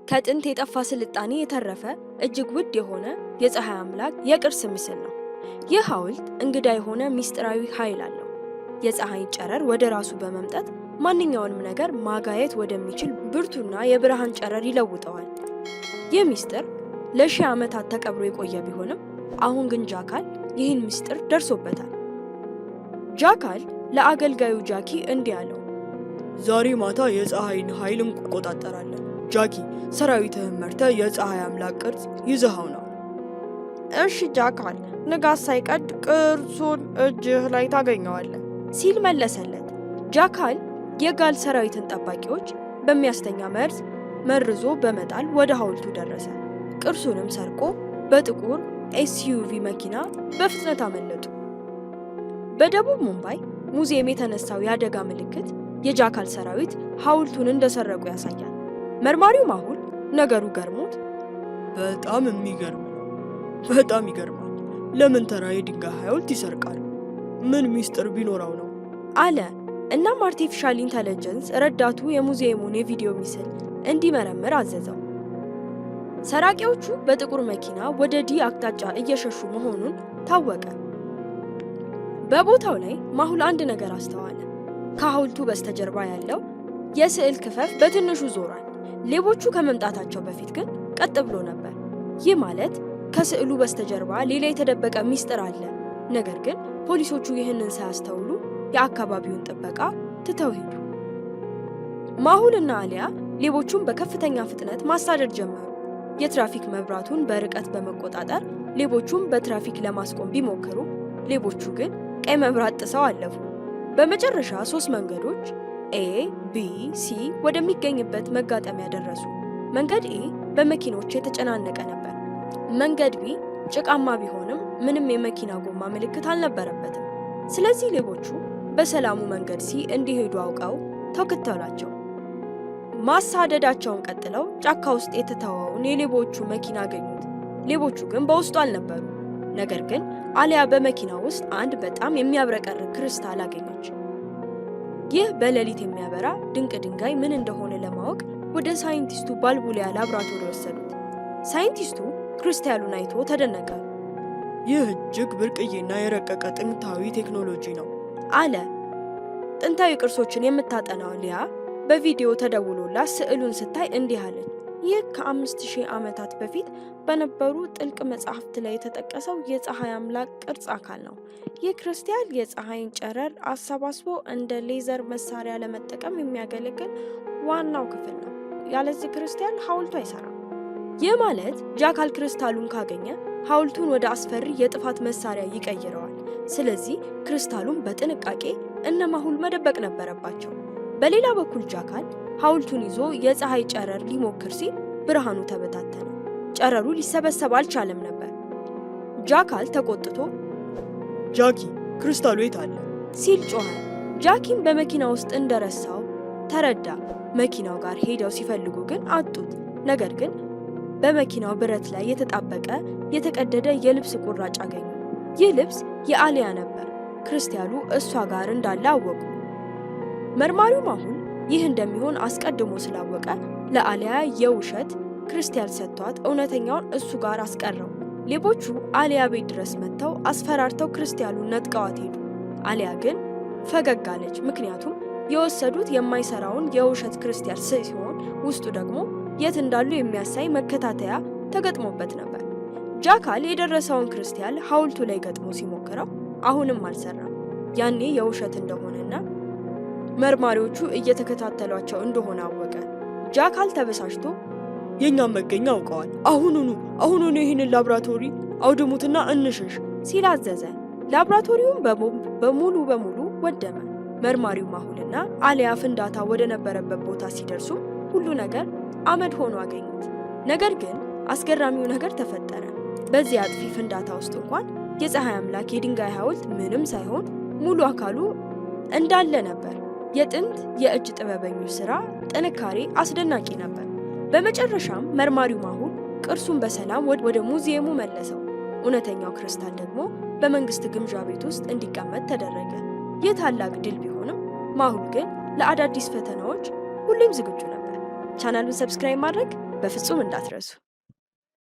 ከጥንት የጠፋ ስልጣኔ የተረፈ እጅግ ውድ የሆነ የፀሐይ አምላክ የቅርስ ምስል ነው። ይህ ሐውልት እንግዳ የሆነ ምስጢራዊ ኃይል አለው። የፀሐይን ጨረር ወደ ራሱ በመምጠጥ ማንኛውንም ነገር ማጋየት ወደሚችል ብርቱና የብርሃን ጨረር ይለውጠዋል። ይህ ምስጢር ለሺህ ዓመታት ተቀብሮ የቆየ ቢሆንም አሁን ግን ጃካል ይህን ምስጢር ደርሶበታል። ጃካል ለአገልጋዩ ጃኪ እንዲህ አለው፣ ዛሬ ማታ የፀሐይን ኃይል እንቆጣጠራለን። ጃኪ፣ ሰራዊትህን መርተህ የፀሐይ አምላክ ቅርጽ ይዘኸው ና። እሺ ጃካል፣ ንጋት ሳይቀድ ቅርሱን እጅህ ላይ ታገኘዋለህ ሲል መለሰለት። ጃካል የጋል ሰራዊትን ጠባቂዎች በሚያስተኛ መርዝ መርዞ በመጣል ወደ ሐውልቱ ደረሰ። ቅርሱንም ሰርቆ በጥቁር SUV መኪና በፍጥነት አመለጡ። በደቡብ ሙምባይ ሙዚየም የተነሳው የአደጋ ምልክት የጃካል ሰራዊት ሐውልቱን እንደሰረቁ ያሳያል። መርማሪው ማሁል ነገሩ ገርሞት በጣም የሚገርም ነው፣ በጣም ይገርማል። ለምን ተራ የድንጋይ ሐውልት ይሰርቃሉ? ምን ሚስጥር ቢኖረው ነው? አለ። እናም artificial intelligence ረዳቱ የሙዚየሙን የቪዲዮ ምስል እንዲመረምር አዘዘው። ሰራቂዎቹ በጥቁር መኪና ወደ D አቅጣጫ እየሸሹ መሆኑን ታወቀ። በቦታው ላይ ማሁል አንድ ነገር አስተዋለ። ከሐውልቱ በስተጀርባ ያለው የስዕል ክፈፍ በትንሹ ዞሯል። ሌቦቹ ከመምጣታቸው በፊት ግን ቀጥ ብሎ ነበር። ይህ ማለት ከስዕሉ በስተጀርባ ሌላ የተደበቀ ሚስጥር አለ። ነገር ግን ፖሊሶቹ ይህንን ሳያስተውሉ የአካባቢውን ጥበቃ ትተው ሄዱ። ማሁልና አሊያ ሌቦቹን በከፍተኛ ፍጥነት ማሳደድ ጀመሩ። የትራፊክ መብራቱን በርቀት በመቆጣጠር ሌቦቹን በትራፊክ ለማስቆም ቢሞክሩ ሌቦቹ ግን ቀይ መብራት ጥሰው አለፉ። በመጨረሻ ሶስት መንገዶች A፣ B፣ C ወደሚገኝበት መጋጠሚያ ደረሱ። መንገድ A በመኪኖች የተጨናነቀ ነበር። መንገድ B ጭቃማ ቢሆንም ምንም የመኪና ጎማ ምልክት አልነበረበትም። ስለዚህ ሌቦቹ በሰላሙ መንገድ C እንዲሄዱ አውቀው ተከተሏቸው። ማሳደዳቸውን ቀጥለው ጫካ ውስጥ የተተወውን የሌቦቹ መኪና አገኙት። ሌቦቹ ግን በውስጡ አልነበሩ። ነገር ግን አሊያ በመኪና ውስጥ አንድ በጣም የሚያብረቀርቅ ክርስታል አገኘች። ይህ በሌሊት የሚያበራ ድንቅ ድንጋይ ምን እንደሆነ ለማወቅ ወደ ሳይንቲስቱ ባልቡሊያ ላብራቶሪ ወሰዱት። ሳይንቲስቱ ክርስታሉን አይቶ ተደነቀ። ይህ እጅግ ብርቅዬና የረቀቀ ጥንታዊ ቴክኖሎጂ ነው አለ። ጥንታዊ ቅርሶችን የምታጠናው ሊያ በቪዲዮ ተደውሎላት ስዕሉን ስታይ እንዲህ አለች። ይህ ከ5000 ዓመታት በፊት በነበሩ ጥልቅ መጻሕፍት ላይ የተጠቀሰው የፀሐይ አምላክ ቅርጽ አካል ነው። ይህ ክርስቲያል የፀሐይን ጨረር አሰባስቦ እንደ ሌዘር መሳሪያ ለመጠቀም የሚያገለግል ዋናው ክፍል ነው። ያለዚህ ክርስቲያል ሐውልቱ አይሰራም። ይህ ማለት ጃካል ክርስታሉን ካገኘ ሐውልቱን ወደ አስፈሪ የጥፋት መሳሪያ ይቀይረዋል። ስለዚህ ክርስታሉን በጥንቃቄ እነ ማሁል መደበቅ ነበረባቸው። በሌላ በኩል ጃካል ሐውልቱን ይዞ የፀሐይ ጨረር ሊሞክር ሲል ብርሃኑ ተበታተነ። ጨረሩ ሊሰበሰብ አልቻለም ነበር። ጃካል ተቆጥቶ ጃኪ፣ ክርስታሉ የት አለ? ሲል ጮኸ። ጃኪም በመኪና ውስጥ እንደረሳው ተረዳ። መኪናው ጋር ሄደው ሲፈልጉ ግን አጡት። ነገር ግን በመኪናው ብረት ላይ የተጣበቀ የተቀደደ የልብስ ቁራጭ አገኙ። ይህ ልብስ የአሊያ ነበር። ክርስቲያሉ እሷ ጋር እንዳለ አወቁ። መርማሪው ማሁል ይህ እንደሚሆን አስቀድሞ ስላወቀ ለአሊያ የውሸት ክርስቲያል ሰጥቷት እውነተኛውን እሱ ጋር አስቀረው። ሌቦቹ አሊያ ቤት ድረስ መጥተው አስፈራርተው ክርስቲያሉን ነጥቀዋት ሄዱ። አሊያ ግን ፈገግ አለች። ምክንያቱም የወሰዱት የማይሰራውን የውሸት ክርስቲያል ሲሆን ውስጡ ደግሞ የት እንዳሉ የሚያሳይ መከታተያ ተገጥሞበት ነበር። ጃካል የደረሰውን ክርስቲያል ሐውልቱ ላይ ገጥሞ ሲሞክረው አሁንም አልሰራም። ያኔ የውሸት እንደሆነና መርማሪዎቹ እየተከታተሏቸው እንደሆነ አወቀ። ጃካል ተበሳጭቶ የእኛም መገኛ አውቀዋል። አሁኑኑ አሁኑኑ ይህንን ላብራቶሪ አውድሙትና እንሽሽ ሲል አዘዘ። ላብራቶሪውን በቦምብ በሙሉ በሙሉ ወደመ። መርማሪው ማሁልና አሊያ ፍንዳታ ወደ ነበረበት ቦታ ሲደርሱ ሁሉ ነገር አመድ ሆኖ አገኙት። ነገር ግን አስገራሚው ነገር ተፈጠረ። በዚህ አጥፊ ፍንዳታ ውስጥ እንኳን የፀሐይ አምላክ የድንጋይ ሐውልት ምንም ሳይሆን ሙሉ አካሉ እንዳለ ነበር። የጥንት የእጅ ጥበበኞች ሥራ ጥንካሬ አስደናቂ ነበር። በመጨረሻም መርማሪው ማሁል ቅርሱን በሰላም ወደ ሙዚየሙ መለሰው። እውነተኛው ክርስታል ደግሞ በመንግስት ግምጃ ቤት ውስጥ እንዲቀመጥ ተደረገ። ይህ ታላቅ ድል ቢሆንም ማሁል ግን ለአዳዲስ ፈተናዎች ሁሌም ዝግጁ ነበር። ቻናሉን subscribe ማድረግ በፍጹም እንዳትረሱ።